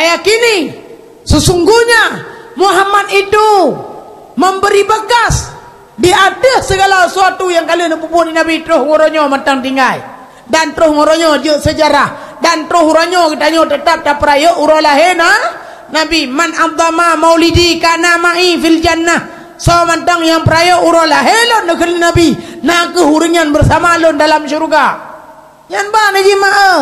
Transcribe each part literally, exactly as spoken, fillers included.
Yakini, sesungguhnya Muhammad itu memberi bekas di ateueh segala sesuatu nyang ka lheueh neupeubuet lé Nabi, troh uroe nyoe mantong tinggai, dan troh uroe nyoe jeuet seujarah, dan troh uroe nyoe geutanyoe teutap tapeurayeuk uroe lahé na-, Nabi. "Man 'azzama maulidi kana ma'i fil jannah." Soe mantong nyang peurayeuk uroe lahé lôn, neukheun Nabi, na kheueh ureuëng nyan bersama lôn dalam syeuruga. Nyan ban jih ma-e,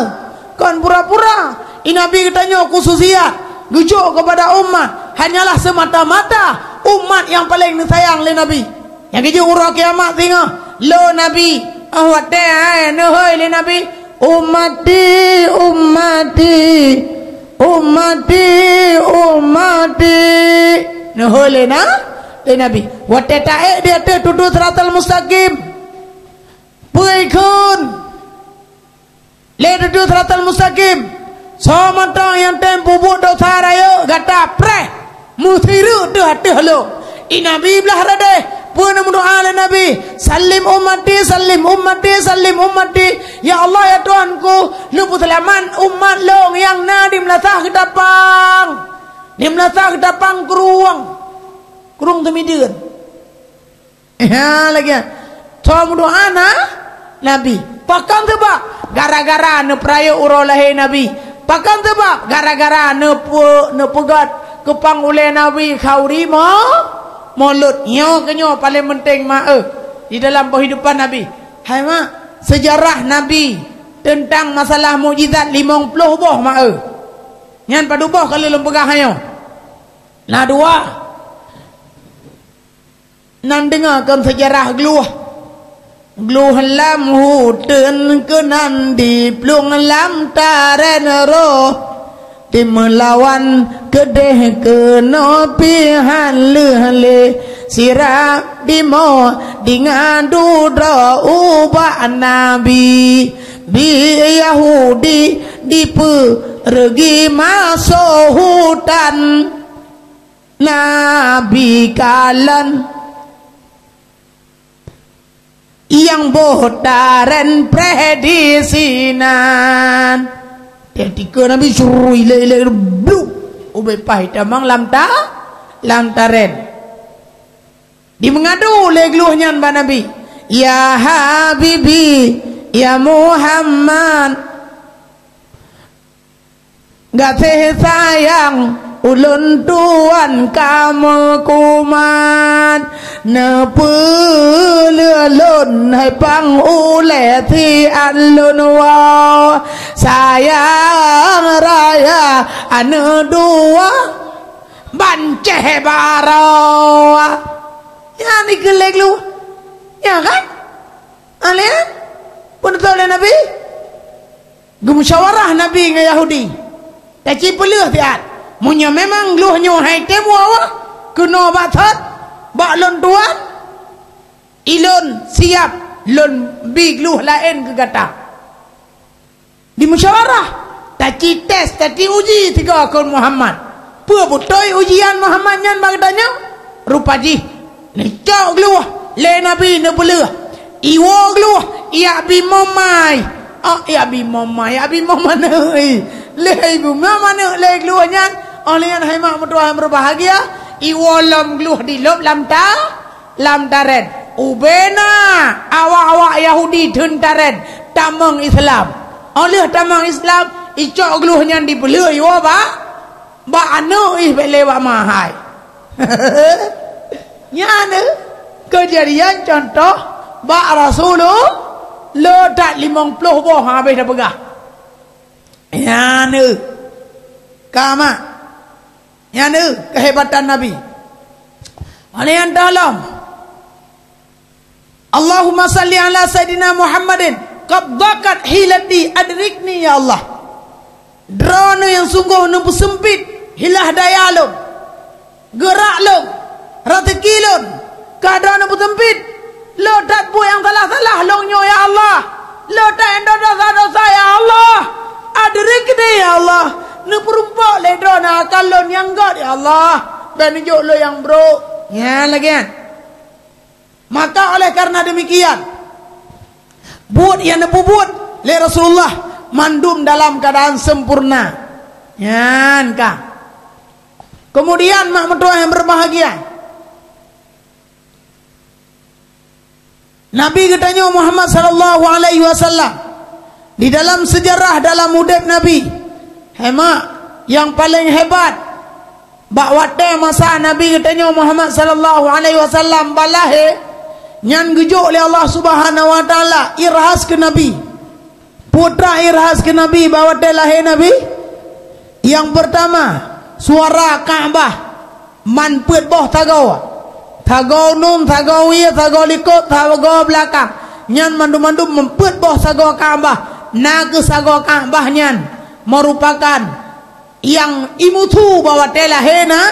kon pura-pura. I Nabi geutanyoe khususiat, geujok keupada umat, hanyalah semata-mata umat nyang paleng neusayang lé Nabi. Nyang geujok uroe kiamat singoh, lo Nabi, oh watée hai neuhôi lé Nabi, "Ummati, ummati, ummati, ummati." Neuhôi lé na, lé Nabi. Watée taék di ateueh tutoe siratal mustaqim, peue kheun? Lé tutoe siratal mustaqim, soe mantong nyang tem peubuet desya rayeuk gata preh, meusireuk teuh ateueh lôn. I Nabi blaih radeh, peue neumeudoá lé Nabi, "Sallim ummati, sallim ummati, sallim ummati." Ya Allah, ya Tuhanku, neupeuseulamat umat lôn nyang na di meulasah geutapang. Di meulasah geutapang krueng, krueng teumideuen. Ha, lagée nyan. Soe meudoá na Nabi. Pakon sabab? Gara-gara neupeurayeuk uroe lahé Nabi. Pakon sabab? Gara-gara neupeu-, neupeugét keupang ulée Nabi khauri mo-, molot. Nyoe keunyoe paleng penting ma-e di dalam peuhidupan Nabi. Hai mak, seujarah Nabi teuntang masalah mukjizat limong ploh boh ma-e. Nyan padub boh ka lheueh lôn peugah nyoe. Na dua. Nan deungoe kon seujarah glueh. Glueh lam huteun keunan diplueng lam taren roh. Timeulawan keudeh keunoe pih han lheueh lé sirab dimoe deungon dudoe ubak Nabi. Bi Yahudi dipeureugi masoe hutan. Nabi kalon nyang boh taren preh disinan. Teutika Nabi syuru ilée-ilée bluk, ubé paih tamong lam ta-, lam taren. Dimeungadu lé glueh nyan bak Nabi, "Ya Habibi, ya Muhammad." Gaséh sayang ulôn tuan kamoe kuman, neupeuleueh lôn hai pang ulée siat lôn woe. Sayang raya aneuëk dua bancéh baroe. Nyan dikeulée glueh. Ya kan? Alien? Peunutôk lé Nabi? Geumusyawarah Nabi ngon Yahudi, "Taci peuleueh siat. Meunyoe memang glueh nyoe hai tem woe keunoe bak thot, bak lôn tuan, ilôn siab lôn bi glueh laén keu gata." Dimusyawarah, taci tes, taci uji sigoe kon Muhammad. Peue beutôi ujian Muhammad nyan bak geutanyoe? Rupa jih, neucok glueh lé Nabi neupeuleueh. Iwoe glueh, ijak bi momai. Ah, ijak bi momai, ijak bi momaneuk. Lé ibu momaneuk lé glueh nyan, óh lheueh nyan hai mak meutuah nyang beubahgia, iwoe lom glueh dilop lam ta-, lam taren. Ubena awak-awak Yahudi theun taren tamong Islam. Óh lheueh tamong Islam, icok glueh nyan dipeuleueh iwoe bak, bak aneuëk ih bék lé bak ma hai. Nyan keuh keujadian cuntoh bak Rasulullah, le that limong ploh boh habéh tapeugah. Nyan keuh. Ka mak. Nyan keuh keuhebatan Nabi. Oleh nyan tolong. Allahumma salli ala Sayyidina Muhammadin. Qad dhaqat hilati adrikni ya Allah. Droeneuh nyang sunggoh neupeuseumpit hilah daya lôn, geurak lôn, raseuki lôn, ka droeneuh peuseumpit. Le that buet nyang salah-salah lôn nyoe ya Allah. Le that nyang desya-desya ya Allah. Adrikni ya Allah. Neupeurumpok lé droeneuh akan lôn nyang gét ya Allah. Bék neujok lôn nyang brok. Nyan lagée nyan. Maka oleh karena demikian, buet nyang neupeubuet lé Rasulullah mandum dalam keadaan sempurna. Nyan ka. Kemudian, mak meutuah yang berbahagia, Nabi geutanyoe Muhammad sallallahu alaihi wasallam, di dalam sejarah dalam udeb Nabi, hemak nyang paleng hebat, bak watée masa Nabi geutanyoe Muhammad sallallahu alaihi wasallam balahé, nyan geujok lé Allah Subhanahu wa Taala irhas keu Nabi. Peue treuk irhas keu Nabi bak watée lahé Nabi? Nyang peurtama, suara Ka'bah man peuet boh sagoe. Sagoe uneuen, sagoe wie, sagoe likot, sagoe beulakang. Nyan mandum-mandum man peuet boh sagoe Ka'bah. Na kheueh sagoe Ka'bah nyan meurupakan nyang imusu bak watée lahé na,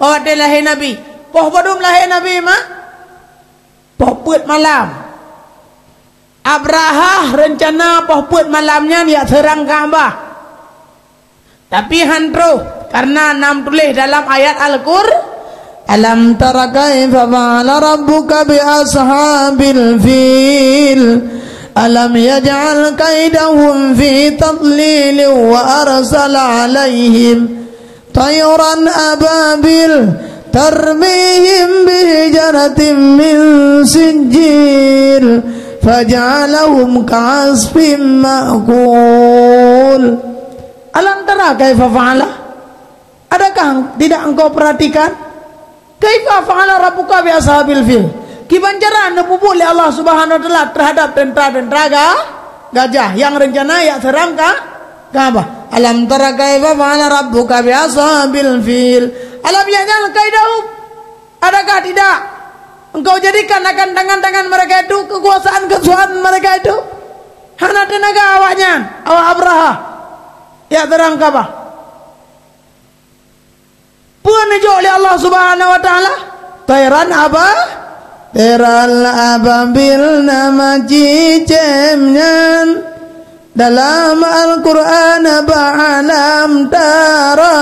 bak watée lahé Nabi. Poh padum lahé Nabi, mak? Poh peuet malam. Abrahah reuncana poh peuet malam nyan jak seurang Ka'bah. Tapi han troh, kareuna na meutuléh dalam ayat Al-Qur-, "Alam tara kaifa fa'ala rabbuka bi ashabil fil? Alam yaj'al kaidahum fi tadlil wa arsala 'alaihim tayran ababil tarmihim bihijaratin min sijjil faja'alahum ka'asfim ma'kul." Alam tara kaifa fa'ala? Adakah tidak engkau perhatikan? Kaifa fa'ala rabbuka bi ashabil fil? Kiban cara neupeubuet lé Allah Subhanahu wa Taala terhadap tentara-tentara ga-, gajah nyang reuncana jak seurang ka Ka'bah. Alam tara kaifa fa'ala rabbuka bi ashabil fil? Alam yaj'al kaidahum? Adakah tidak Engkau jadikan akan tangan-tangan mereka itu kekuasaan-kekuasaan mereka itu? Hana teunaga awaknyan, awak Abrahah jak seurang Ka'bah. Peue neujok lé Allah Subhanahu wa Taala? Tairan aba-, tairan ababil nama cicém nyan dalam Al-Qur'an bak alam tara.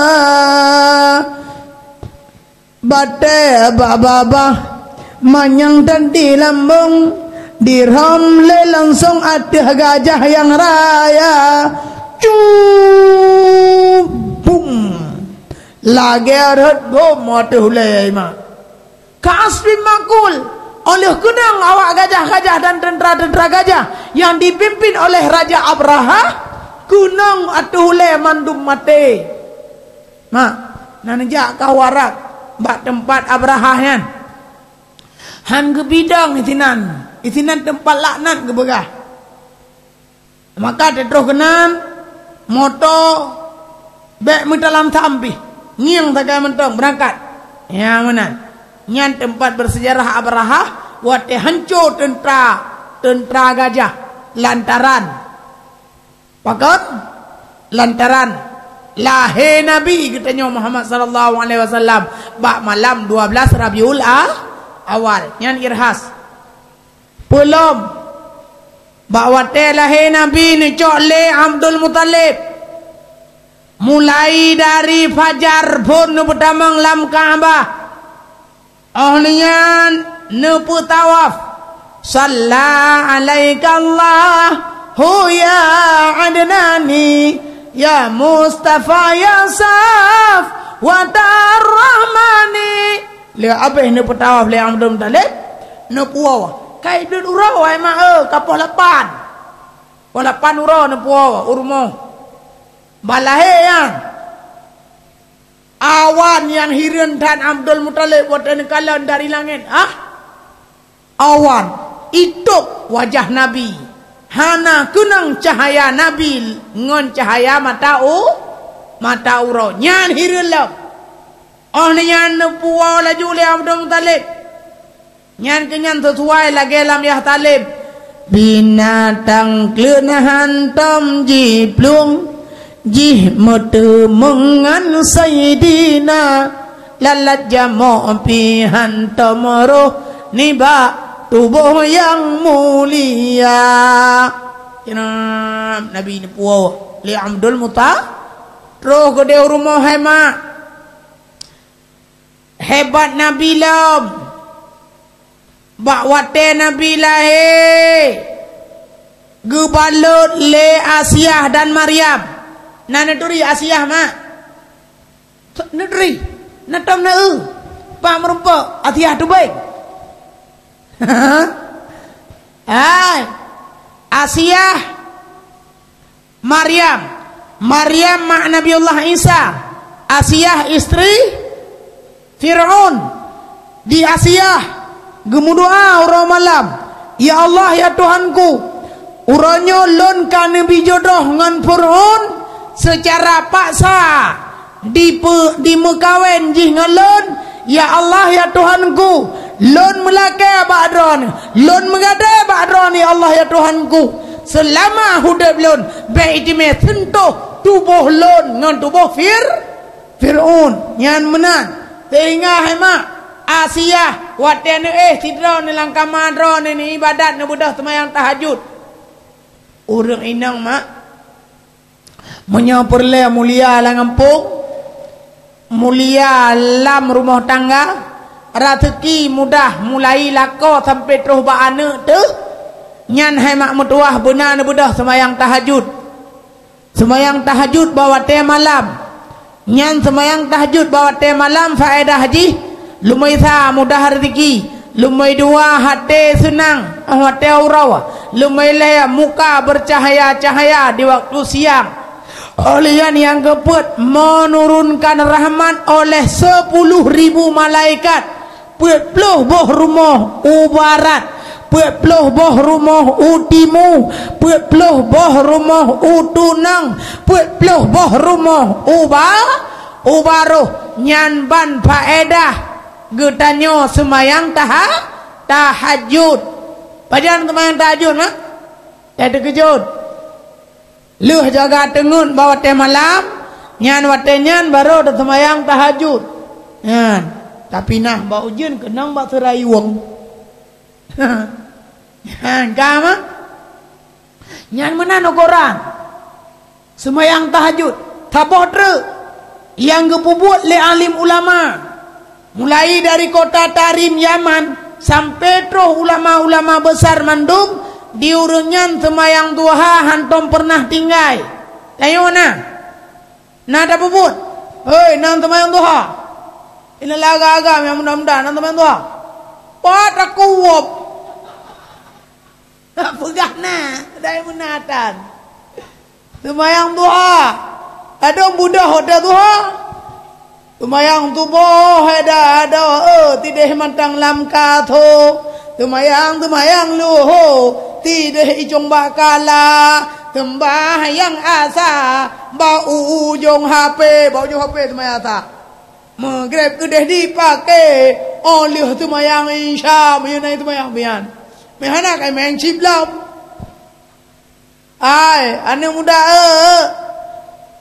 Batée babah manyang dan di lambong, dirhom lé langsong ateueh gajah nyang raya. Cubum! Lagée rhot bom ateueh ulée, mak. Ka'asfim ma'kul, óh lheueh keunong awak gajah-gajah dan teuntara-teuntara gajah nyang dipimpin oleh Raja Abrahah, keunong ateueh ulée mandum maté. Mak, na neujak kah u Arab bak teumpat Abrahah nyan. Han geubidong isinan, isinan teumpat laknat geupeugah. Maka teutroh keunan, moto bék meutalam sampih, ngieng sagai mantong beurangkat. Nyang meunan, nyan teumpat beusejarah Abrahah watée hanco teuntra, teuntra gajah lantaran Pakon? Lantaran lahé Nabi geutanyoe Muhammad sallallahu alaihi wasallam bak malam dua belas Rabiul A-, Awal. Nyan irhas. Peulom, bak watée lahé Nabi neucok lé Abdul Muthalib. Mulai dari fajar phon neupeutamong lam Ka'bah. Óh lheueh nyan neupeutawaf. Shalla 'alaikallahu ya Adnani, ya Mustafa, ya Safwatar Rahmani. Lheueh abéh neupeutawaf lé Abdul Muthalib, neupuwoe. Ka iblih uroe, wahai mak, eh, ka poh lapan. Poh lapan uroe neupuwoe u rumoh. Bak lahé nyan. Awan nyang hireuen that Abdul Muthalib watée neukalon dari langét, ah! Awan, itôb wajah Nabi. Hana keunong cahya Nabi ngon cahya mata u-, mata uroe. Nyan hireuen lom. Óh lheueh nyan neupuwoe laju lé Abdul Muthalib. Nyan keuh nyan sisuai lagée lam yah taleb. Binatang kleuet hantom jiplueng, jih meuteumeung ngon Saidina. Lalat jamok pih hantom roh nibak tuboh nyang mulia. Keunan Nabi neupuwoe lé Abdul Muta-, troh keudeh u rumoh hai mak. Hebat Nabi lom. Bak watée Nabi lahé, geubalot lé Asiah dan Maryam. Na neuturi Asiah, mak? Neutri, na tom na eu, pak meurumpok, Asiah tubeng. Hai, Asiah Maryam. Maryam mak Nabiullah Isa. Asiah istri Firaun. Di Asiah geumeudoa uroe malam, "Ya Allah, ya Tuhanku, uroe nyoe lôn ka neubi jodoh ngon Firaun seucara paksa, dipe-, dimeukawen jih ngon lôn. Ya Allah, ya Tuhanku, lôn meulakée bak Droeneuh, lôn meugadée bak Droeneuh, ya Allah, ya Tuhanku. Seulama udeb lôn, bék itimé seuntoh tuboh lôn ngon tuboh Fir-, Firaun." Nyan meunan. Sehingga hai mak, Asiah watée neuéh sidroe neuh lam kama droeneuh neuibadat neubeudôh seumayang tahajud. Ureuëng inong mak, meunyoe peureulée mulia lam gampông, mulia lam rumoh tangga, raseuki mudah mulai lakoe sampoe troh bak aneuëk teuh, nyan hai mak meutuwah beuna neubeudôh seumayang tahajud. Seumayang tahajud bak watée malam. Nyan seumayang tahajud bak watée malam faedah jih, lumboi sa mudah raseuki, lumboi dua até seunang óh watée uroe, lumboi lhée muka beucahya-cahya di waktu siang. Óh lheueh nyan nyang keupeuet meunurunkan rahmat oleh sepuluh ribu malaikat. Peuet ploh boh rumoh u barat, peuet ploh boh rumoh u timu, peuet ploh boh rumoh u tunong, peuet ploh boh rumoh u ba-, u baroh. Nyan ban faedah geutanyoe seumayang taha-, tahajud. Pajan seumayang tahajud, mak? Teukeujot. Lheueh jaga teungeut bak watée malam, nyan watée nyan barô taseumayang tahajud. Nyan, tapi nah bak ujeuen keunong bak seurayueng. Nyan ka mah. Nyan meunan ukoran seumayang tahajud. Saboh treuk nyang geupeubuet lé alim ulama. Mulai dari kota Tarim Yaman sampoe troh ulama-ulama beusar mandum, di ureuëng nyan seumayang duha hántom peureunah tinggai. Tanyoe na? Na tapeubuet? Hei, na seumayang duha? Inoe lagak-lagak nyang muda-muda na seumayang duha? Pat aku wop. Peugah na, dai meunatan. Seumayang duha, ladôm beudôh watée duha. Seumayang suboh eda adoe tideh mantong lam kaso. Seumayang, seumayang luho tideh icong bak kala. Seumbahyang asa bak ujong hape, bak ujong hape seumayang asa. Meugreb keudeh dipake, óh lheueh seumayang Isya, meunyoe na seumayang pian. Meuhana kai main cip lom. Ai, aneuk muda, eu, eu.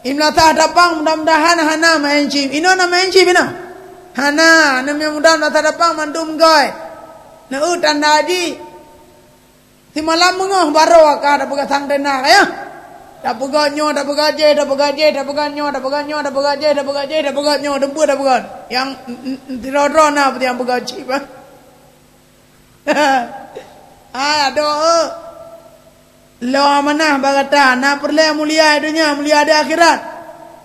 Imeulasah dapang mudah-mudahan hana main cip. Inoe na main cip inoe? Hana, aneuk muda imeulasah dapang mandum goi. Neu tanda jih. Simalam beungoh barô ka tapeugah sang tenda, ya. Tapeugah nyoe, tapeugah jéh, tapeugah jéh, tapeugah nyoe, tapeugah nyoe, tapeugah jéh, tapeugah jéh, tapeugah nyoe, teumpeue tapeugah. Nyang, n-, n-, n-, sidroe-droe na peue nyang peugah cit, bah. Hai, adoe. Lôn amanah bak gata, na peureulée mulia di donya, mulia di akhirat.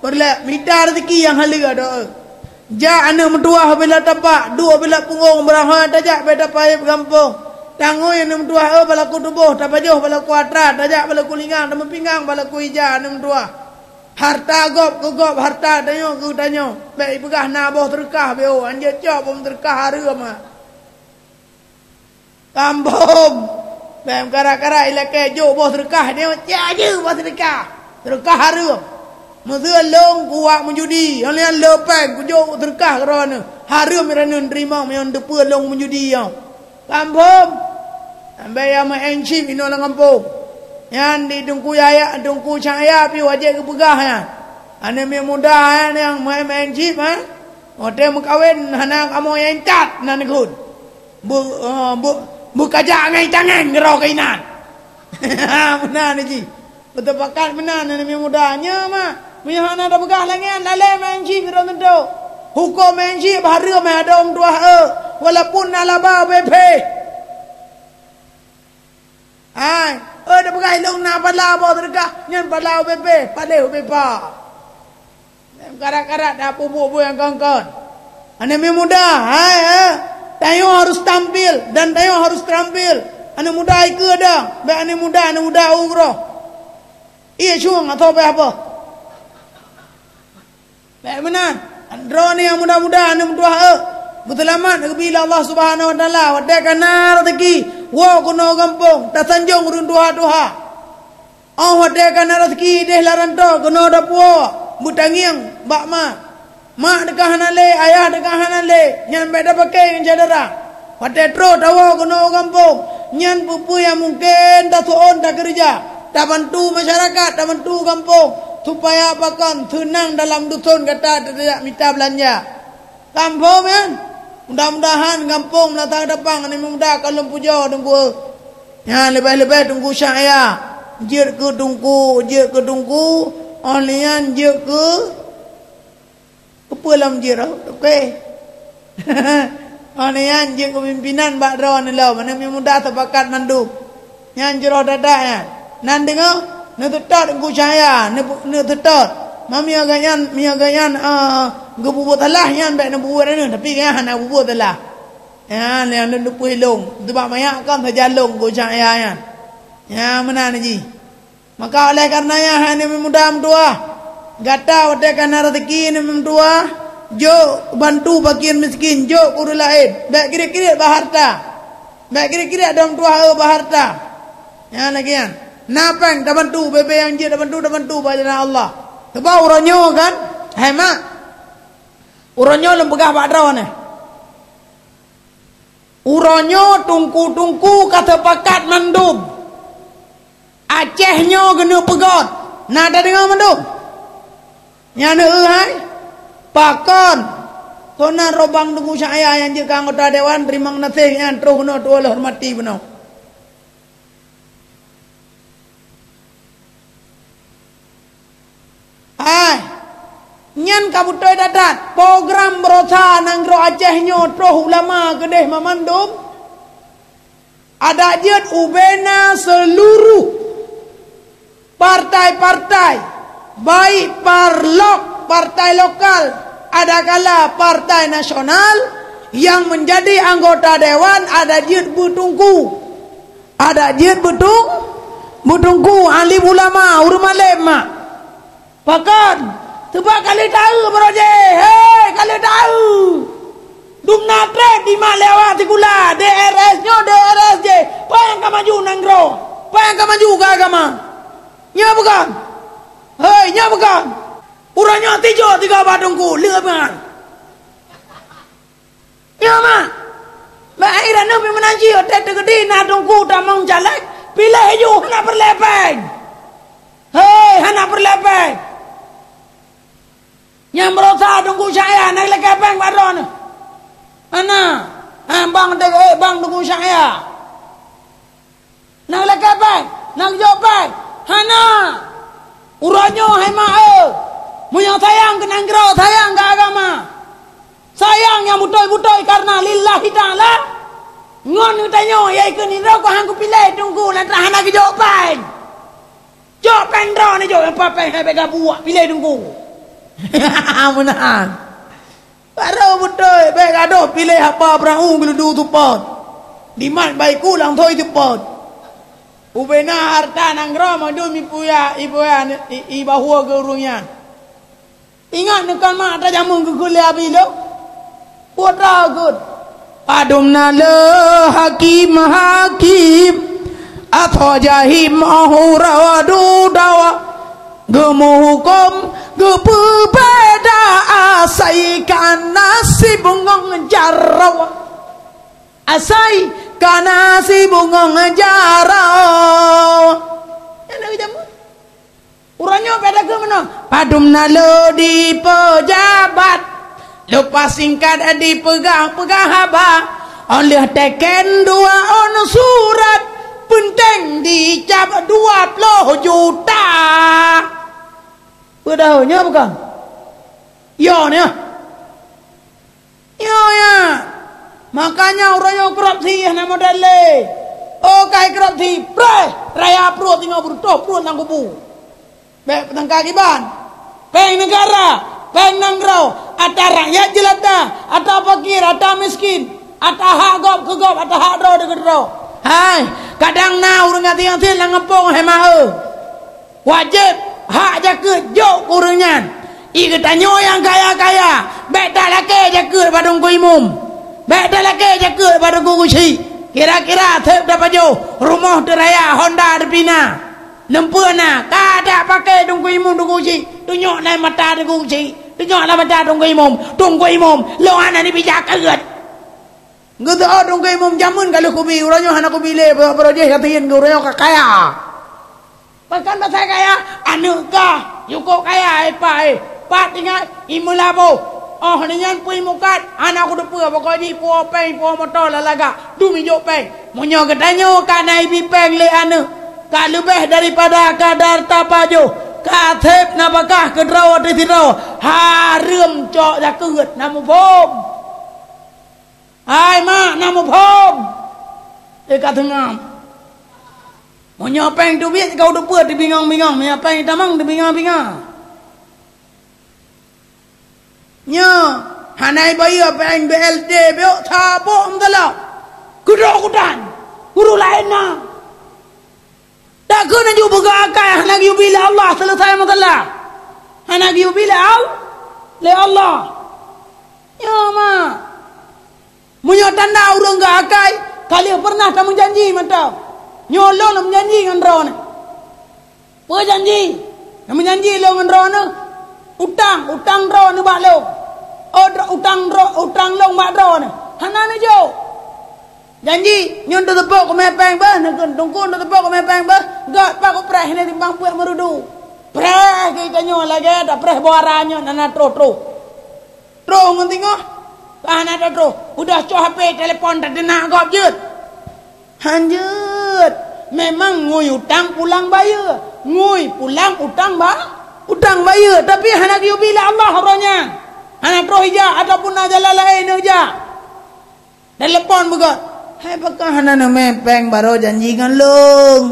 Peureulée mita raseuki nyang haleue, adoe. Jak aneuk meutuwah bila tapak, duek bila punggong, beuranghoe tajak bak tapayeb gampông. Tangui aneuk meutuwah, eu, bak laku tuboh, tapajoh bak laku atra, tajak bak laku lingang, tameupinggang bak laku ija aneuk meutuwah. Harta gob keu gob, harta tanyoe keu tanyoe. Bék ipeugah na boh seudeukah, beuh, anjeut cok boh seudeukah hareuem, ha. Kambom. Bèk meukarat-karat ilakèe jok boh seudeukah nyoe, cit jeuet boh seudeukah. Seudeukah hareuem. Meuseu lôn kuwat meujudi, nyang nyan le péng kujok seudeukah keu droeneuh. Hareuem droeneuh teurimong meunyoe teupeue lôn meujudi nyoe. Kambom. Sampai nyang meu'en chip inoe lam gampông. Nyan di Teungku Yahya, Teungku Cahya pih wajéb geupeugah nyan. Aneuk miet muda nyan nyang meu'en chip, eh. Watèe meukawen hana kamoe nyang intat nan kheun. Beu-, eh, beu-, beukajak ngon tangan keudroe keuinan. Meunan jih. Beuteupakat meunan aneuk miet muda. Nyoe mah, meunyoe hana tapeugah lagèe nyan, lalè meu'en chip sidroe teuntèe. Hukôm meu'en chip hareuem meu'en adoe tuha, eh, walaupun na laba ubé phe. Hai, eh, tapeugah ilôn na pala boh seudeukah, nyan pala ubé phe, paléh ubé pha. Karat-karat dah peubuet-buet nyang kon-kon. Aneuk muda, hai, hai. Tanyoe harus tampil dan tanyoe harus terampil. Aneuk muda ikeu dong. Bèk aneuk muda, aneuk muda uroe. Iya, syueng atau apa-apa. Bèk meunan. Droeneuh nyang muda-muda, aneuk meutuah, eh. Beuseulamat geubi lé Allah Subhanahu wa Taala. Watèe ka na raseuki, woe keunoe gampông, tasanjong ureueng tuha-tuha. Óh watèe ka na raseuki idéh lam rantô keunoe dapuwoe, beutangieng bak mak. Mak teuka hana lé, ayah teuka hana lé, nyan bèk tapaké ngon syedara. Watèe trôh tawoe keunoe u gampông, nyan peue-peue nyang mungken taseuôn takeureuja, tabantu masyarakat, tabantu gampông, supaya pakon seunang dalam duson gata tajak mita beulanja. Gampông nyan. Mudah-mudahan gampông Meunasah Keudapang aneuk muda ka lôn pujoe Teungku. Nyan leubeh-leubeh Teungku Syahya. Jeuet keu Teungku, jeuet keu Teungku, óh lheueh nyan jeuet keu, keu peue lom jeuet, oh, oke. Óh lheueh nyan jeuet keu pimpinan bak droeneuh lom, aneuk muda sepakat mandum. Nyan jroh that-that nyan. Nan deungoe, neuseutôt Teungku Syahya, neu-, neuseutôt. Ma meunyoe gobnyan, meunyoe gobnyan, eh, geupeubuet salah nyan bèk neubuet aneuk, tapi gobnyan hana peubuet salah. Nyan nyang lôn teupeue lôn. Teuma manyak kon sajan lôn Teungku Syahya nyan. Nyan meunan jih. Maka oleh kareuna nyan, hai aneuk muda meutuah, gata watèe ka na raseuki aneuk meutuah, jok bantu fakir miskin, jok keu ureueng laén. Bèk kriet-kriet bak hareuta. Bèk kriet-kriet dong tuha eu bak hareuta. Nyan lagèe nyan. Na péng tabantu, bèk-bèk nyang jeuet tabantu, tabantu bak jalan Allah. Sabab uroe nyoe kan, hai mak, uroe nyoe lôn peugah bak droeneuh. Uroe nyoe teungku-teungku ka teupakat mandum. Aceh nyoe geuneuk peugöt. Na tadeungoe mandum? Nyan eu hai? Pakon? Kona robang Teungku Syahya nyang jeuet keu anggota dewan, teurimong gaséh nyan troh keunoe tuwoe lôn hormati bunoe. Hai, nyan ka beutôi that-that. Program beurosa nanggroe Aceh nyoe troh ulama keudeh mamandum. Adak jeuet ubena seuluruh partai-partai, baik parlok, partai lokal, adakala partai nasional nyang meunjadi anggota dewan adak jeuet beuteungku. Adak jeuet beutung-, beuteungku, alim ulama, ureueng malém mak. Pakon? Teuma ka lheueh taeu baroe jih. Hei, ka lheueh taeu. Dumna treb dimat lé awak sikula, D R S nyoe, D R S jih. Peue nyang ka maju nanggroe? Peue nyang ka maju keu agama? Nyoe bukon? Hei, nyoe bukon? Uroe nyoe tijok tiga bak teungku, leueh bangai. Nyoe mak, bak akhiran nyoe pih meunan jih, watèe teukeudi na teungku tamong caleg, piléh ju hana peureulèe péng. Hei, hana peureulèe péng. Nyang beurosa Teungku Syahya, na geulakèe péng bak droeneuh? Hana. Ha, bang teuh, eh, bang Teungku Syahya. Na geulakèe péng, na geujok péng. Hana. Uroe nyoe hai mak eu, meunyoe sayang keu nanggroe, sayang keu agama, sayang nyang beutôi-beutôi kareuna lillahi ta'ala, ngon geutanyoe, yaitu nidroe keuh han kupiléh teungku lantaran hana geujok péng. Jok péng droeneuh jok, nyang pat péng hai bèk gabuek, piléh teungku. Meunan. Barô beutôi, bèk gadôh piléh haba peurangui geuludu seupôt. Dimat bak iku langsôi seupôt. Ubena hareuta nanggroe mandum ipuya, ipuya, i, ibahue keu ureueng nyan. Ingat neukon mak tajameun geukheun lé Abi lôn? Putra geuh. Padum na le hakim-hakim, atho jahim, oh, uroe dudoe. Geumuhukôm, geupeubeda asai ka na si bungong jaroe. Asai ka na si bungong jaroe. Nyan lagèe jameun. Uroe nyoe beda keu meunoe. Padum na le di peujabat. Leupah singkat dipeugah-peugah haba, 'oh lheueh teken dua ôn surat, peunteng dicab dua ploh juta. Peue dahôi nyoe bukon? Yo nyoe. Nyoe nyan. Makanya uroe nyoe korupsi hana modal lé. Oh, kai korupsi, preh, raya pruet singoh beureutôh pruet lam kubu. Bèk peutangka kiban. Péng neugara, Péng nanggroe, ata rakyat jeulata, ata fakir, ata miskin, ata hak gob keu gob, ata hak droe deuh keu droe. Hai, kadang na ureuëng gasien-gasien lam gampông hai maheu. Wajéb hak jakeuet jok keu ureuëng nyan. I geutanyoe nyang kaya-kaya, bék talakée jakeuet bak teungku imum. Bék talakée jakeuet bak teungku geuchik. Kira-kira seb tapajoh, rumoh teuraya, honda teupina. Neumpeue na, ka dak paké teungku imum teungku geuchik. Tunyok nai mata teungku geuchik. Tunyok nai mata teungku imum. Teungku imum, lôn hana neubi jakeuet. Geuseuôt teungku imum jameun ka lheueh kubi, uroe nyoe hana kubi lé, baro jih ka teuyen geuh, uroe nyoe ka kaya. Pakon pasai kaya, aneuëk kah, yukôk kaya, eh, pa, eh. Pat ingat, imeulaboh. Oh, nyan pui mukat, hana kuteupeue, pokok jih puwoe péng, puwoe moto lalagak, dum ijok péng. Meunyoe geutanyoe ka na ibi péng lé aneuëk, ka leubeh daripada kadar tapajoh, ka seb nafakah keudroe ateueh sidroe, hareuem cok zakeuet, na muphom. Hai mak, na muphom? Eh, ka teungam. Meunyoe péng teubiet, ka uteupeue teubingong-bingong. Meunyoe péng tamong, teubinga-binga. Nyoe, hana ibayeue péng B L T, biôk saboh meusalah. Keudroe kutan. Guru laén na. Takheun aju peugah akai hana geuyue bi lé Allah, selesai masalah. Hana geuyue bi lé Al-, lé Allah. Nyoe mak. Meunyoe tanda ureuëng geuakai, ka lheueh peureunah tameujanji mantong. Nyoe lôn meujanji ngon droeneuh. Peue janji? Meujanji lôn ngon droeneuh. Utang, utang droeneuh bak lôn. Oh, dro-, utang dro-, utang lôn bak droeneuh. Hana neujok. Janji, nyoe teuseupôt keumè péng beuh, neukheun teungku teuseupôt keumè péng beuh, gét pak kupreh nyoe timbang peuet meurudu. Preh geutanyoe lagèe tapreh buara nyoe hana troh-troh. Troh ngon singoh, ka hana tatroh. Udah cok H P telepon tateunak gob jeuet. Han jeuet. Memang ngui utang pulang bayeue. Ngui pulang utang ba-, utang bayeue. Tapi hana geuyue bi lé Allah uroe nyan. Hana troh ijak ataupun na jalan laén neujak. Telepon beugöt, "Hai, pakon hana neumè péng barô janji ngon lôn?"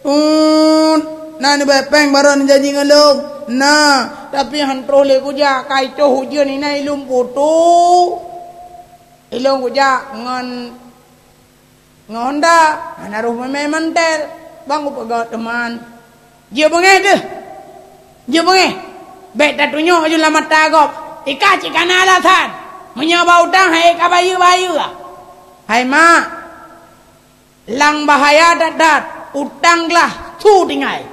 "Oh, na neubèe péng barô neujanji ngon lôn?" "Na, tapi han troh lé kujak, ka itoh ujeuen inan ilôn putôh. Ilôn kujak ngon, ngon honda, hana roh meumè mantel, ban kupeugöt teuma." Jeuet beungéh deuh. Jeuet beungéh. Bèk tatunyok aju lam mata gob. Ikah cit kana alasan. Meunyoe ba utang, hai ka bayeue-bayeue. Hai mak, lam bahaya that-that, utang glah su tinggai.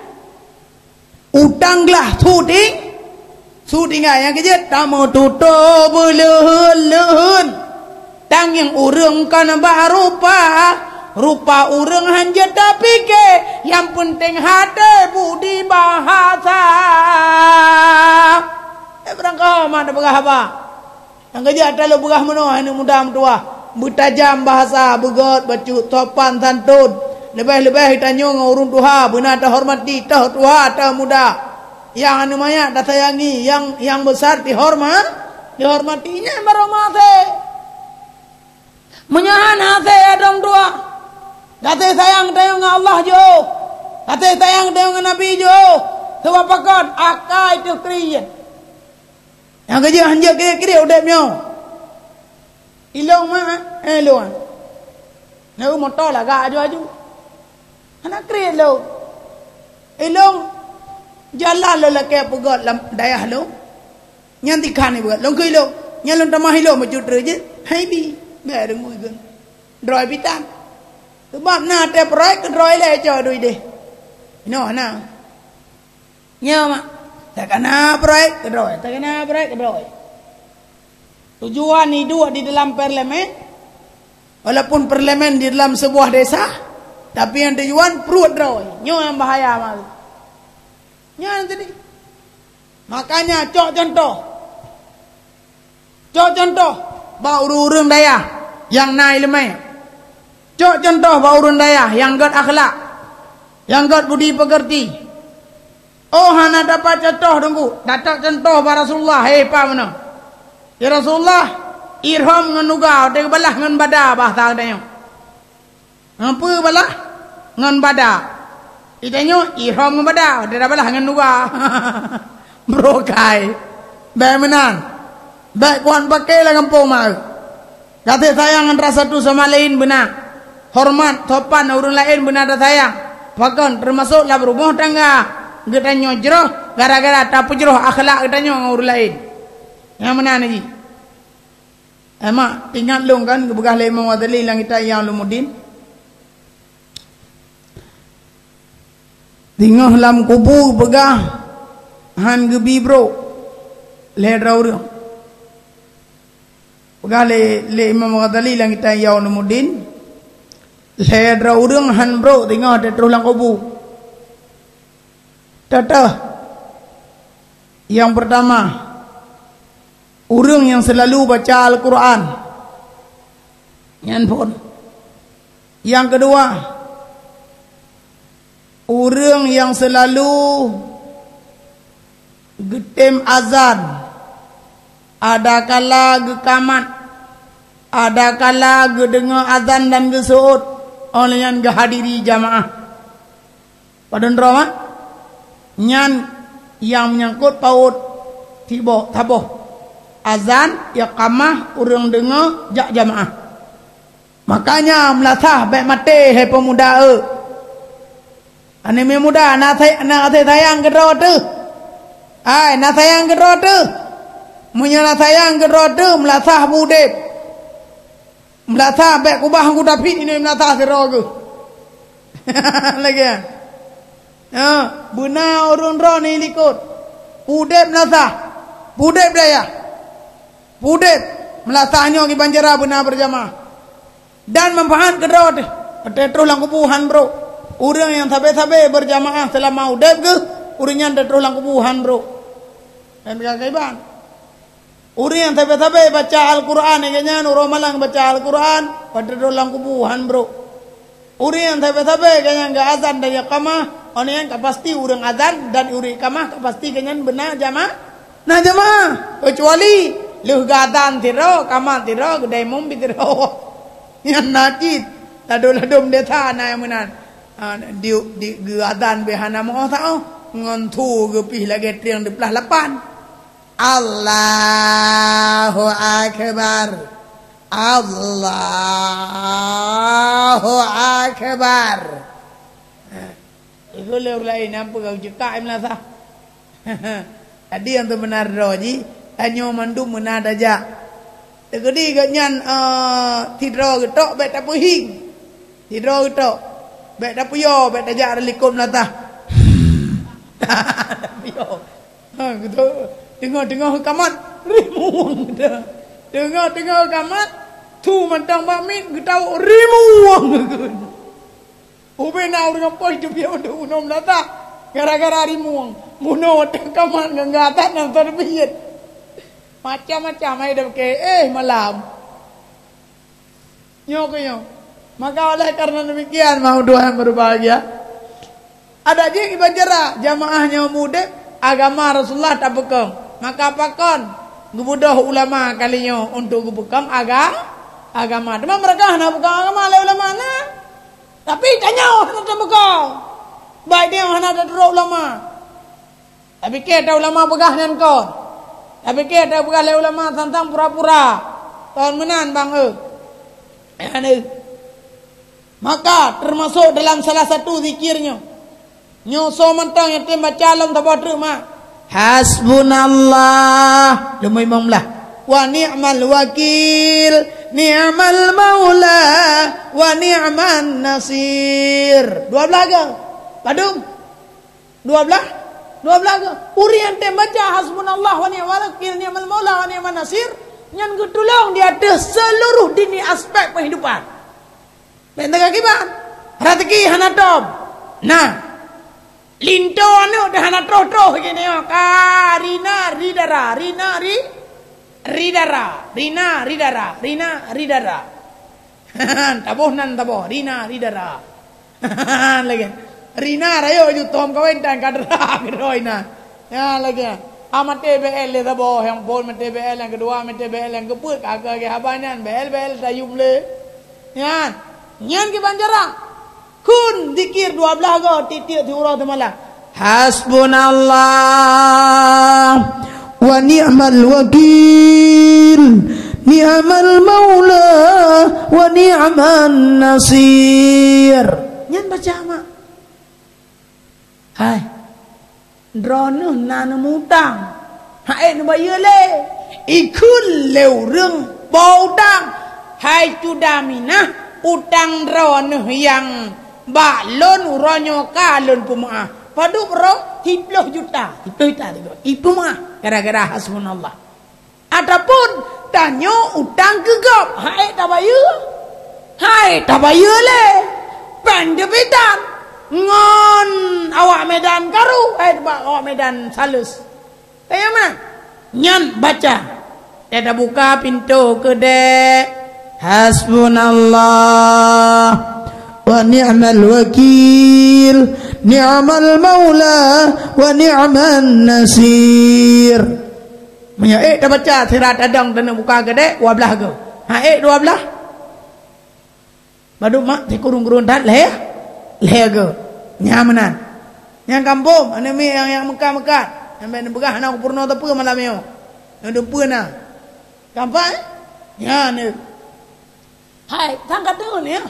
Utang glah su ting-, su tinggai. Nyang keujeuet, tameututoe beuleuheun-leuheun. Tangieng ureueng kon bak rupa, rupa ureueng han jeuet tapike, nyang peunteng até budi bahasa. Eh, beurangkaho mak teupeugah haba. Nyang keujeuet ata lôn peugah meunoe, aneuk muda meutuwah, beutajam bahasa, beugöt bacut, sopan santun. Leubeh-leubeh tanyoe ngon ureueng tuha, beuna tahormati, toh tuha, toh muda. Nyang aneuk manyak tasayangi, nyang, nyang beusar tihorma-, tihormati. Nyan barô meuhasé. Meunyoe hana hasé, ya dong dua. Gaséh sayang tanyoe ngon Allah jiôh. Gaséh sayang tanyoe ngon Nabi jiôh. Sabab pakon? Akai teuh kriet. Nyang keujeuet hanjeuet kriet-kriet udép nyoe. Ilôn ma, eh, lôn. Na eu moto lagak aju-aju. Hana kriet lôn. Ilôn jalan lôn lakèe peugöt lam dayah lôn. Nyan tikhan ibuet lôn keu ilôn. Nyan lôn tamah ilôn bacut treuk jih. Hai bi, bèk deungoe ikheun. Droe pitan. Seubab na até proyek keu droe ilèe cok duek idéh. Inoe na. Nyoe mak. Takana proyek keu droe, takana proyek keu droe. Tujuan iduek di dalam parlemen, walaupun parlemen di dalam sebuah desa, tapi nyang tujuan pruet droe. Nyoe nyang bahaya mak. Nyan tadi. Makanya, cok contoh. Cok contoh bak ureueng-ureueng dayah nyang na ileumèe. Cok contoh bak ureueng dayah nyang gèt akhlak, nyang gèt budi peukeureudi. Oh, hana dapat contoh, Teungku. Dapat contoh bak Rasulullah, hei, pa meunoe. Ya Rasulullah, irhom ngon nuga, watèe geubalah ngon bada bahasa geutanyoe. Ngon peue balah? Ngon bada. Geutanyoe irhom ngon bada, watèe tabalah ngon nuga. Brokai. Bék meunan. Bék kuat paké lam gampông mak. Gaséh sayang antara satu sama lain beuna. Hormat, sopan ureuëng laén beuna tasayang. Pakon, teumasok lam rumoh tangga geutanyoe jroh gara-gara tapeujroh akhlak geutanyoe ngon ureuëng laén. Nyang meunan jih. Eh, mak, ingat lôn kan, geupeugah lé Imam Ghazali lam kitab Ihya Ulumuddin. Teungoh lam kubu peugah han geubi brok lhée droe ureuëng. Peugah lé, lé Imam Ghazali lam kitab Ihya Ulumuddin, lhée droe ureuëng han brok teungoh teutroh lam kubu. Teutoh. Yang pertama, ureuëng yang selalu baca Al-Quran. Nyan phon. Yang kedua, ureuëng yang selalu geutem azan, adakala geukamat, adakala geudeungoe azan dan geuseuôt, óh lheueh nyan geuhadiri jamaah. Padub droe, mak? Nyan nyang meunyangkot paôt tiboh, saboh. Azan, iqamah, ureuëng deungoe, jak jamaah. Makanya meulasah bék maté hai peumuda eu. Aneuk miet muda, na say-, na gaséh sayang keudroe teuh. Hai, na sayang keudroe teuh. Meunyoe na sayang keudroe teuh, meulasah beu udeb. Meulasah bék kubah geudapi inoe meulasah sidroe geuh. Lagée nyan. Ha, beuna ureuëng droe ni likot. Udeb meulasah. Udeb dayah. Udeb meulasah nyoe kiban jara beuna beurjamaah. Dan manfaat keudroe teuh. Teutroh lam kubu han brok. Ureuëng nyang sabe-sabe beurjamaah seulama udeb geuh, ureuëng nyan teutroh lam kubu han brok. Dan kaiban. Ureuëng nyang sabe-sabe baca Al-Quran, lagée nyan uroe malam baca Al-Quran, padub droe lam kubu han brok. Ureuëng nyang sabe-sabe lagée nyan geuazan dan iqamah, óh lheueh nyan ka pasti ureuëng azan dan ureuëng iqamah ka pasti lagée nyan beuna jama-, na jamaah. Keucuali lheueh geuazan sidroe, kamat sidroe, geudai mum sidroe. Nyan na cit. Ladôm-ladôm desa na nyang meunan. Ha, di, di, geuazan beh hana meuoh saôh, ngon su geupih lagée trieng diplah lapan. Allahu Akbar. Allahu Akbar. Ha, itu lé ureuëng laén nyang peugah jeuet ka meulasah. Jadi nyang teubeuna droe jih, tanyoe mandum meunan tajak. Teukeudi gobnyan, eh, sidroe geutok bék tapeuhieng. Sidroe geutok bék tapuyoe, bék tajak dari likot meulasah. Tapuyoe. Ha, gitu. Teungoh-teungoh kamat, rimueng. Teungoh-teungoh kamat, su mantong bak miet geutawök, rimueng. Ubé na ureuëng poh teubiet untuk bunoe meulasah gara-gara rimueng. Bunoe watée kamat ngon gata nyang teubiet. Macam-macam ai deuke, eh, malam. Nyoe keuh nyoe. Maka oleh karena demikian, mau dua yang berbahagia. Adak jih iban cara jamaah nyoe mudeb agama Rasulullah tapeukong. Maka pakon geubeudôh ulama kali nyoe untuk geupeukong aga-, agama. Teuma meureuka hana peukong agama lé ulama na. Tapi tanyoe hana tapeukong. Baik nyoe hana taturot ulama. Tapike ta ulama peugah nyan kon. Tapike ta peugah lé ulama tantang pura-pura. Kon meunan bang eu. Nyan eu. Maka teumasok dalam salah satu zikir nyoe. Nyoe soe mantong nyang tem baca lom saboh treuk mak. Hasbunallah. Leumo limong blah. Wa ni'mal wakil. Ni'mal maula. Wa ni'man nasir. Dua blah ke? Padum? Dua blah? Dua blah ke? Ureuëng nyang tem baca hasbunallah wa ni'mal wakil, ni'mal maula wa ni'man nasir, nyan geutulông di ateueh seluruh dini aspek penghidupan. Bék teuka kiban. Rezeki hana tom. Nah. Linto aneuëk teuh hana troh-troh gini, ya. Ka rina ridara, rina ri, ridara, rina ridara, rina ridara. Taboh nan taboh, rina ridara. Lagée. Rina rayeuk ju tom kawen tan ka dara keudroe na. Ya lagée. A maté B L lé saboh, nyang phon maté B L, nyang keudua maté B L, nyang keupeuet ka keu lagée haba nyan, B L, B L tayum lé. Nyan. Nyan kiban cara. Kun zikir dua blah go tiek-tiek siuroe seumalam. Hasbunallah Wa ni'mal wakil, ni'mal maula, wa ni'man nasir. Nyan baca mak. Hai, droeneuh na neumutang, hai neubayeue lé. Ikheun lé ureuëng po utang, hai cuda minah, utang droeneuh nyang bak lôn uroe nyoe ka lôn peumeuáh. Padub roh? Siplôh juta. Siplôh juta, ipeumaah gara-gara hasbunallah. Ataupun tanyoe utang keu gob, hai tabayeue. Hai tabayeue lé. Péng teubitan ngon awak Medan karu, hai teuba awak Medan salus. Kaya mana? Nyan baca. Teubuka pintoe keudéh. Hasbunallah wa ni'mal wakil, ni'mal maula wa ni'man nasir. Meunyoe ék tabaca sira tadong dan buka keudéh, dua blah go. Ha ék dua blah. Padub mak sikureueng-kureueng that lhée, lhée go. Nyan meunan. Nyang kampung, aneuk miet nyang, nyang meukat-meukat. Nyang bèk neupeugah hana kupeurunoe teupeu malam nyoe. Nyoe teupeu na. Gampang, eh? Nyan, eh. Hai, sang ka deungoe nyoe?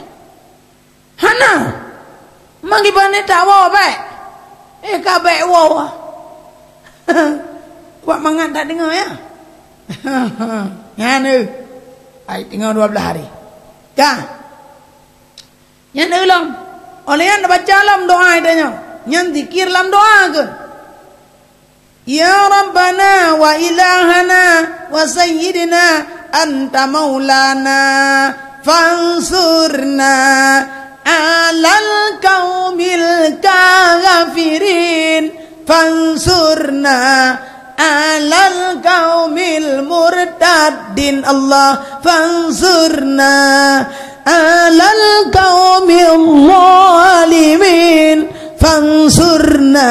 Hana. Mangkibane tak woe bèk. Eh, ka bèk woe. Wak mangat tak deungoe, ya? Nyan, eh. Hai, tinggal dua belas hari. Ka. Nyan, eh, lom. Oleh nyan baca lom doa tanyoe. Nyan zikir lam doa keuh. Ya Rabbana wa ilahana wa sayyidina anta maulana fansurna alal qaumil kafirin, fansurna alal qaumil murtaddin. Allah, fansurna alal qaumil zalimin, fansurna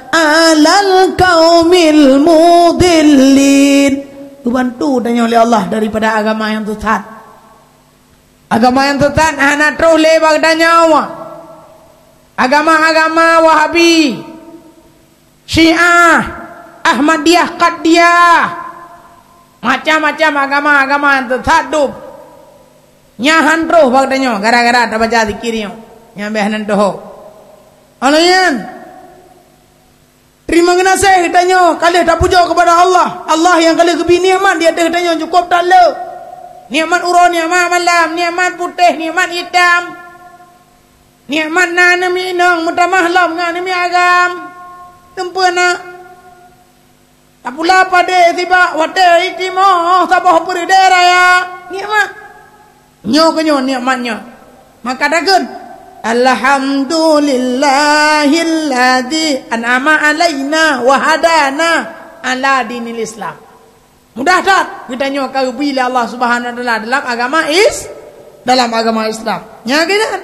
alal qaumil mudillin. Geubantu tanyoe lé Allah daripada agama nyang sesat. Agama nyang sesat hana troh lé bak tanyoe. Agama-agama Wahabi, Syiah, Ahmadiyah, Qadiyah, macam-macam agama-agama nyang sesat dum. Nyan han troh bak tanyoe gara-gara tabaca zikir nyoe. Nyan bèk hana troh. Oleh nyan, terima geunaséh geutanyoe ka lheueh tapujoe keupada Allah. Allah nyang ka lheueh geubri nikmat di ateueh geutanyoe cukôp that le. Nikmat uroe, nikmat malam, nikmat putéh, nikmat itam. Nikmat na aneuk miet inong meutamah lom ngon aneuk miet agam. Teumpeue na. Tapula padé sibak watèe itimoh saboh peureudèe raya. Nikmat. Nyoe keuh nyoe nikmat nyoe. Maka takheun, "Alhamdulillahilladzi an'ama alaina wa hadana ala dinil Islam." Mudah that geutanyoe ka geubri lé Allah Subhanahu wa Taala dalam agama Is-, dalam agama Islam. Nyan keuh nyan.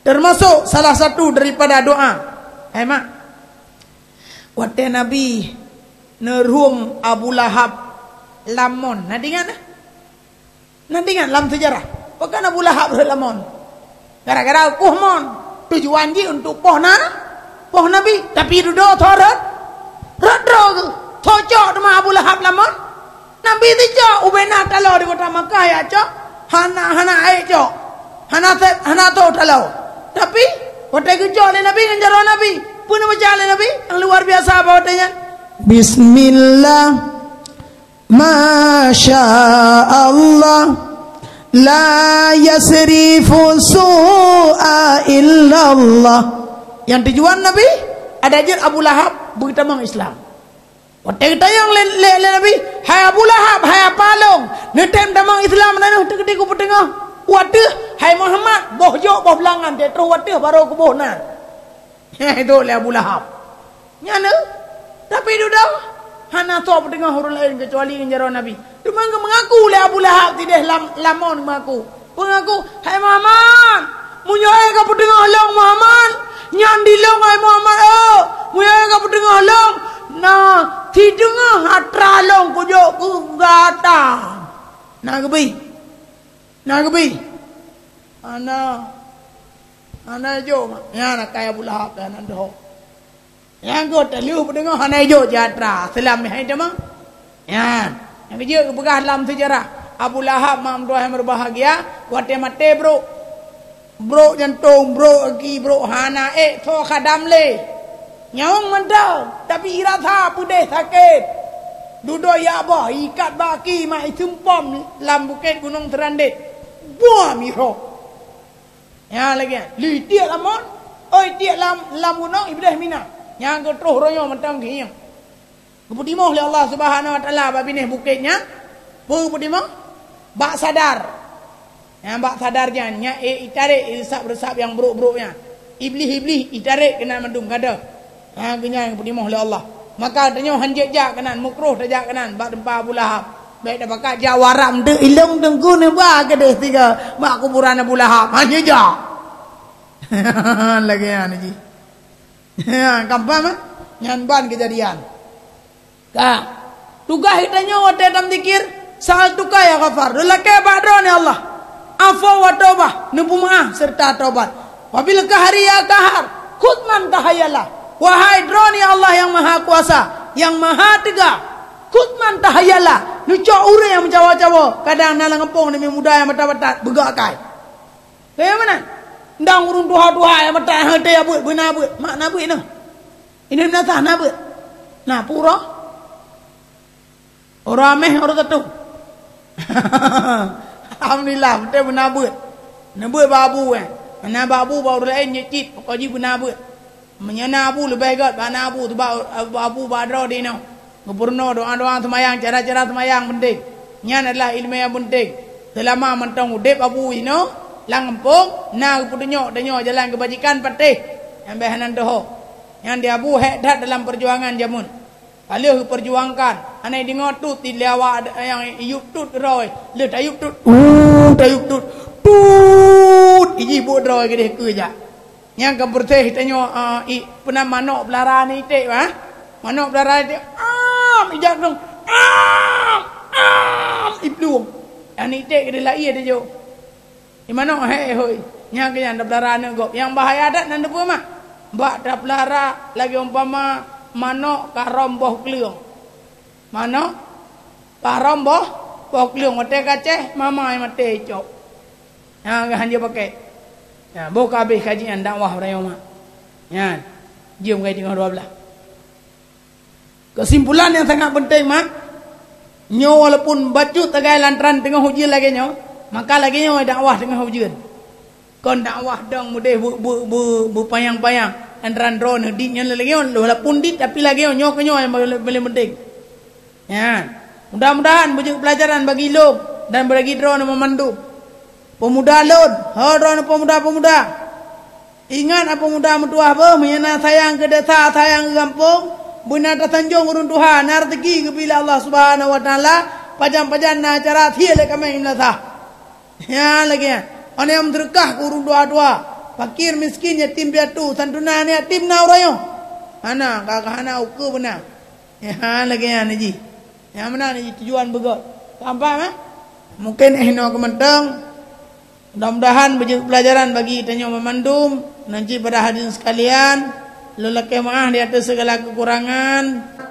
Termasuk salah satu daripada doa. Hai mak, watèe Nabi neurhom Abu Lahab lam mon, na ingat na? Na ingat lam seujarah, pakon Abu Lahab rhot lam mon? Gara-gara kueh mon. Tujuan jih untuk poh na, poh Nabi. Tapi dudoe tho rhot, rhot droe geuh. Tho cok teuma Abu Lahab lam mon. Nabi teucok, ubena taloe di kota Makkah ya cok. Hana, hana ék cok. Hana tho, hana tho taloe. Tapi watèe geucok lé Nabi ngon jaroe Nabi, peue neubaca lé Nabi? Nyang luar biasa bak watèe nyan. Bismillah. Masya Allah, la yasrifu su'a illallah. Nyang tujuan Nabi, adak jeuet Abu Lahab beutamong Islam. Watèe geutanyong lé, lé, lé Nabi, "Hai Abu Lahab, hai apa lôn, neutem tamong Islam na neuh teukeudi kupeuteungoh u ateueh, hai Muhammad, boh jok boh beulangan teuh troh u ateueh barô kuboh na." Nyan itu lé Abu Lahab. Nyan, eh, tapi dudoe hana soe peuteungoh ureueng laén keucuali ngon jaroe Nabi. Teuma geumeungaku lé Abu Lahab sidéh lam, lam mon geumeungaku. Peungaku, "Hai Muhammad, meunyoe ka peuteungoh lôn Muhammad, nyan di lôn hai Muhammad, oh, meunyoe ka peuteungoh lôn, na, si teungoh atra lôn kujok keu gata." Na geubi. Na geubi. Hana, hana jok mak. Nyan akai Abu Lahab dan adoe. Nyang geuh teuleuh peudeungoe hana ijok jatra, seulam hai teuma. Nyan, nyang keujeuet geupeugah lam seujarah, Abu Lahab mak meutuah nyang berbahagia, watée maté brok. Brok jantong, brok gaki, brok hana ék, soe khadam lé. Nyawöng mantong, tapi irasa peudeh sakét. Dudoe yak boh, ikat bak gaki mak isumpom lam bukét Gunong Seurandét. Buam iroh. Nyan lagée nyan. Lheueh tiek lam mon, oi tiek lam, lam gunong, Iblih mina. Nyang geutroh roh nyoe mantong geuhieng. Geupeutimoh lé Allah Subhanahu wa Taala bak binéh bukét nyan. Peue geupeutimoh? Bak sadar. Nyang bak sadar nyan, nyan ék itarek reusab-reusab nyang brok-brok nyan. Iblih-iblih itarek keunan mandum gadoh. Ha, geuhnyan geupeutimoh lé Allah. Maka tanyoe han jeuet jak keunan, meukrôh tajak keunan bak teumpat Abu Lahab. Bék tapakat jak waram deuk ilong teungku neuba keudeh tiga bak kuburan Abu Lahab. Han jeuet jak. Lagée nyan jih. Kan paham, eh? Nyan ban keujadian. Ka. Tugaih geutanyoe watée tameudzikir, sa'altuka ya Ghaffar. Lôn lakée bak Droeneuh ya Allah. Afwa wa taubah, neupeumaáh seureuta taubat. Wa bil qahri ya Qahhar, khudz man takhayala. Wahai Droeneuh ya Allah nyang Maha Kuasa, nyang Maha Teuga, khudz man takhayala. Neucok ureuëng nyang meucawa-cawa, kadang na lam gampông namiet muda nyang batat-batat, beugok akai. Kaya meunan? Ndang ureuëng tuha-tuha nyang batat, hana teuh beuet, beuna beuet. Mak na beuet nyoe. Ini na sah na beuet. Na pura. Uroe Ameh, uroe Sabtu. Alhamdulillah, beutôi beuna beuet. Neubeuet bak abu, eh. Meunan bak abu, bak ureuëng laén jeuet cit, pokok jih beuna beuet. Meunyoe na abu, leubeh gét bak na abu, sabab abu bak droe di inoe. Geupeurunoe doa-doa seumayang, cara-cara seumayang peunteng. Nyan adalah iéleumé nyang peunteng. Seulama mantong udeb abu inoe, lam gampông, na geupeutunyok tanyoe jalan keubajikan patéh. Nyang béh hana teuho. Nyan di abu hék that dalam peujuangan jameun. Ka lheueh geupeurjuangkan, hana jideungoe tut di lé awak nyang iyup tut keudroe. Lheueh tayup tut, uh, tayup tut, tut, iji buet droe keudeh keue jak. Nyang ka beureuséh tanyoe, ah, i, peue nan manok beulara aneuk iték, bah. Manok beulara iték, am, ijak dong, am, am, iplueng. Aneuk iték keudeh lahé tajok. Di manok, hei, hôi. Nyang keu nyan tapeulara aneuk gob. Nyang bahaya that nan teupeue mah. Bak tapeulara lagée umpama manok ka rhom boh kleueng. Manok ka rhom boh, boh kleueng. Watée ka céh, mama nyang maté icok. Nyang ka hanjeuet pakai. Nyan, boh ka habéh kaji nyan dakwah beurayong mak. Nyan. Jeuem gai teungoh dua blaih. Keusimpulan nyang sangat peunteng mak, nyoe walaupun bacut tagai lantaran teungoh ujeuen lagée nyoe, maka lagée nyoe dakwah teungoh ujeuen. Kon dakwah dong meudeh beu-, beu-, beu-, beupanyang-panyang lantaran droeneuh dit nyan lagée nyoe, walaupun dit tapi lagée nyoe, nyoe keuh nyoe nyang paléng, paléng peunteng. Nyan, mudah-mudahan beujeuet peulajaran bagi lôn dan bagi droeneuh meumandum. Peumuda lôn, ho droeneuh peumuda-peumuda. Ingat, peumuda meutuwah beuh, meunyoe na sayang keu desa, sayang keu gampông, beuna tasanjong ureuëng tuha, na reuzeki geubri lé Allah Subhanahu wa Taala, pajan-pajan na acara sie lé kaméng meunasah. Nyan lagée nyan. Aneuk meuseudeukah keu ureuëng tuha-tuha, fakir, miskin, yatim piatu, santunan aneuk yatim na uroe nyoe. Hana, ka, ka hana ukeue beuna. Nyan lagée nyan jih. Nyang meunan jih tujuan beugét. Paham, paham, eh? Mungkin eh inoe keuh mantong. Mudah-mudahan beujeuet peulajaran bagi tanyoe banmandum. Nyan cit pada hadirin sekalian, lôn lakée meuáh di ateueh segala kekurangan.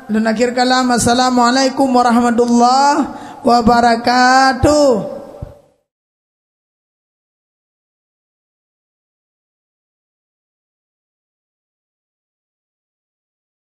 Lôn akhir kalam, assalamualaikum warahmatullahi wabarakatuh.